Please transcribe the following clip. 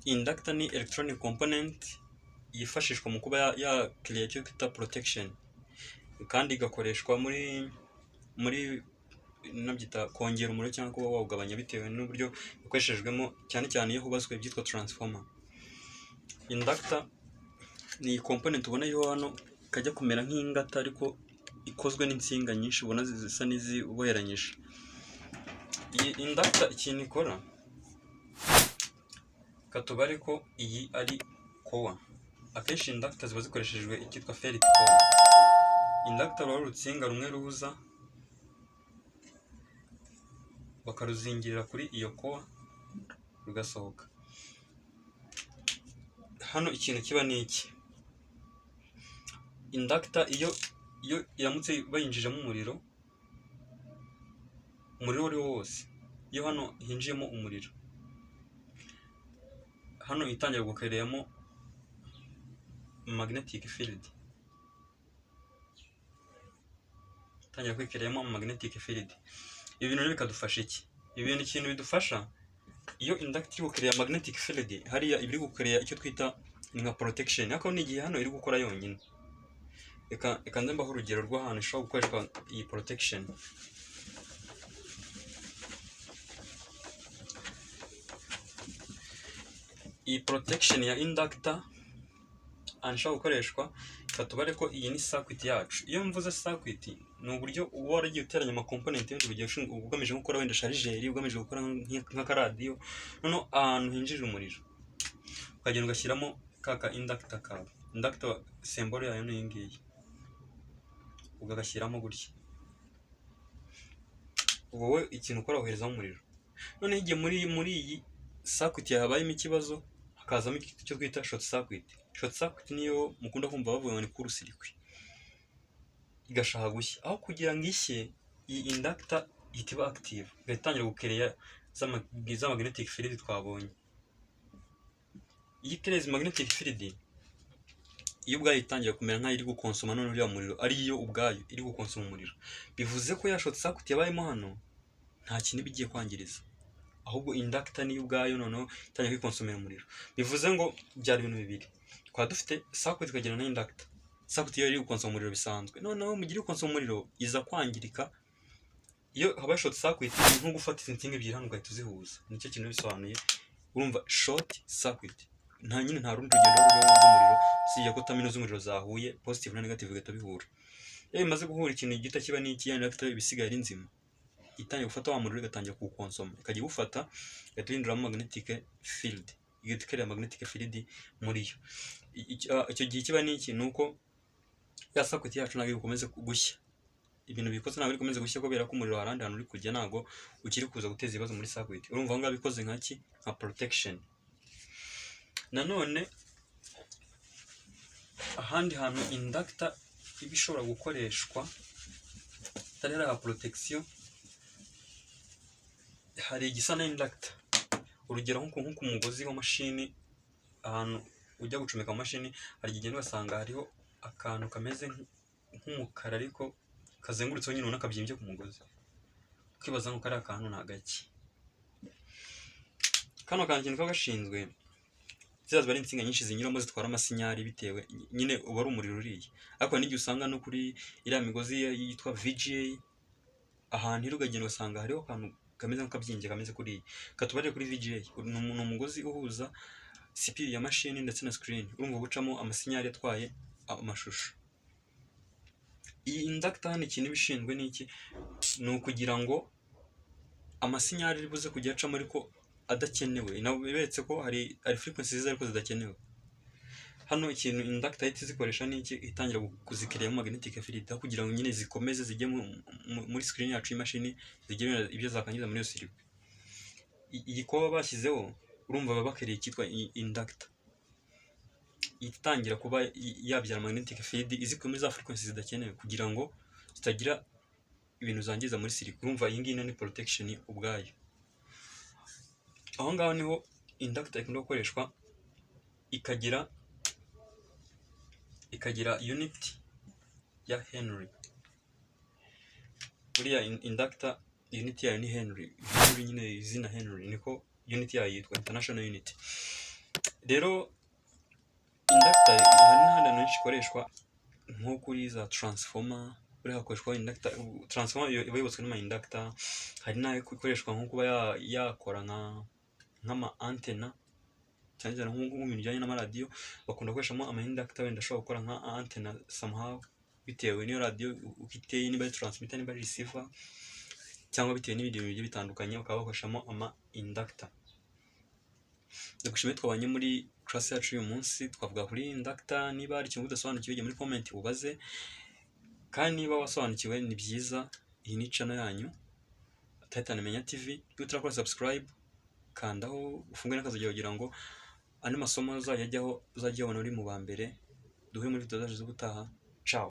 Inductor ni electronic component yifashishwa mu kuba ya create icyo twita protection, kandi igakoreshwa muri nabyita kongera umuriro cyangwa kuba wawugabanya bitewe n'uburyo yakoreshejwemo, cyane cyane iyo hubatswe ibyitwa transformer. Inductor ni component ubona yo hano kajya kumera nk'ingata, ariko ikozwe n'insinga nyinshi ubona zisa n'iziboheranyije. Iyi inductor ikintu ikora, katubare ko iyi ari core. Akenshi inductor ziba zikoreshejwe icyitwa ferrite core. Inductor ruba ari urutsinga rumwe ruza bakaruzingirira kuri iyo core, rugasohoka. Hano ikintu kiba ni iki: inductor iyo iramutse bayinjijemo umuriro, umuriro uwo ari wo wose, iyo hano hinjiyemo umuriro, hano itangira gukereyamo magnetic field, itangira kwikereyamo magnetic field. Ibi bintu rero bikadufasha iki? Ibi bintu, ikintu bidufasha, iyo inductor iri gukereya magnetic field hariya, iba iri gukereya icyo twita ni nka protection, ariko n'igihe hano iri gukora yonyine. Reka nze mbaho urugero rw'ahantu ishobora gukoreshwa iyi protection. Iyi protection ya inductor ahantu ishobora gukoreshwa, reka tubare ko iyi ni circuit yacu. Iyo mvuze circuit, ni uburyo uba waragiye uteranya ama component yose, ugiye ugamije gukora wenda chargeur, ugamije gukora nk'akaradiyo. Noneho ahantu hinjirira umuriro ukagenda ugashyiramo ka inductor kawe. Inductor symbol yayo ni iyi ngiyi, ukagashyiramo gutya. Wowe ikintu ukora, woherezamo umuriro. Noneho igihe muri iyi circuit habayemo ikibazo, hakazamo icyo twita short circuit. Short circuit niyo mukunda kumva bavuga ngo ni court-circuit, igashaka gushya. Aho kugira ngo ishye, iyi inductor ihita iba active, igahita itangira gukereya za magnetic field twabonye. Iyi kereza magnetic field, iyo ubwayo itangira kumera nk'aho iri gukonsoma none uriya muriro, ariyo ubwayo iri gukonsoma umuriro, bivuze ko ya short circuit yabayemo hano nta kintu iba igiye kwangiriza, ahubwo inductor niyo ubwayo noneho itangira kwikonsomera umuriro. Bivuze ngo byari ibintu bibiri: twaba dufite circuit, tukagira na inductor. Circuit iyo iri gukonsoma umuriro bisanzwe, noneho mu gihe iri gukonsoma umuriro iza kwangirika. Iyo habaye short circuit, ni nko gufata izi nsinga ebyiri hano ugahita uzihuza, nicyo kintu bisobanuye. Urumva short circuit nta nyine, nta rundi rugendo ruriho rw'umuriro usibye ko terminal z'umuriro zahuye, positive na negative bigahita bihura. Iyo bimaze guhura, ikintu gihita kiba ni iki? Ya inductor iba isigaye ari nzima, itangiye gufata wa muriro, igatangira kuwukonsoma, ikajya iwufata, igahita ihinduramo magnetic field, igahita ikerera magnetic field muri yo. Icyo gihe kiba ni iki? Ni uko ya circuit yacu ntabwo ikomeze gushya. Ibintu bikoze ntabwo bikomeze gushya kubera ko umuriro hari ahandi hantu uri kujya, ntabwo ukiri kuza guteza ibibazo muri circuit. Urumva aho ngaho bikoze nka ki? Nka protection. Nanone ahandi hantu inductor iba ishobora gukoreshwa itari hariya protection, hari igisa na inductor. Urugero nko ku mugozi wa mashini, ahantu ujya gucomeka mashini, hari igihe ugenda ugasanga hariho akantu kameze nk'umukara ariko kazengurutseho nyine, ubona kabyimbye ku mugozi, ukibaza ngo kariya kantu ni agaki? Kano kantu ikintu kaba gashinzwe, ziriya ziba ari insinga nyinshi zinyuramo zitwara amasinyari, bitewe nyine uba ari umuriro uriya. Ariko hari n'igihe usanga no kuri iriya migozi yitwa VGA, ahantu iri ukagenda ugasanga hariho akantu kameze nk'akabyimbye kameze kuriya. Katubarire kuri VGA, ni umugozi uhuza CPU ya mashini ndetse na screen. Urumva gucamo amasinyari atwaye amashusho. Iyi inductor hano ikintu iba ishinzwe ni iki? Ni ukugira ngo amasinyari ari buze kujya acamo ariko adakenewe. Beretse ko hari frequency ziza ariko zidakenewe. Hano ikintu inductor ihita izikoresha ni iki? Itangira kuzikiriyamo magnetic field, aho kugira ngo nyine zikomeze zijye muri screen yacu y'imashini, zigire ibyo zakangiza muri iyo circuit. Iyi kuba bashyizeho, urumva baba bakereye icyitwa inductor, itangira kuba yabyara magnetic field izikuye muri za frequency zidakenewe, kugira ngo zitagira ibintu zangiza muri circuit. Urumva iyi ngiyi ni protection ubwayo. Aho ngaho niho inductor ikunda gukoreshwa, ikagira unit ya Henry. Buriya inductor unit yayo ni Henry. Henry nyine, izina Henry niko unit yayo yitwa, international unit. Rero inductor hari n'ahandi hantu henshi ikoreshwa, nko kuri za transformer. Buriya hakoreshwa inductor. Transformer iba yubatswe n'ama inductor. Hari n'ayo ikoreshwa nko kuba yakora nk'ama antena, cyane cyane nko mu bintu bijyanye n'amaradiyo bakunda gukoreshamo ama inductor. Wenda ashobora gukora nka antena somehow, bitewe n'iyo radiyo uko iteye, niba ari transmitter, niba ari receiver, cyangwa bitewe n'ibindi bintu bigiye bitandukanye, bakaba bakoreshamo ama inductor. Ndagushimiye twabanye muri class yacu y'uyu munsi, twavuga kuri inductor. Niba hari ikintu udasobanukiwe, jya muri comment ubaze, kandi niba wasobanukiwe ni byiza. Iyi ni channel yanyu Titan Menya TV. Niba utarakora subscribe, kandaho ufunge n'akazogera kugira ngo andi masomo azajya ajyaho uzajye uyabona uri mu ba mbere. Duhure muri video zacu z'ubutaha. Ciao.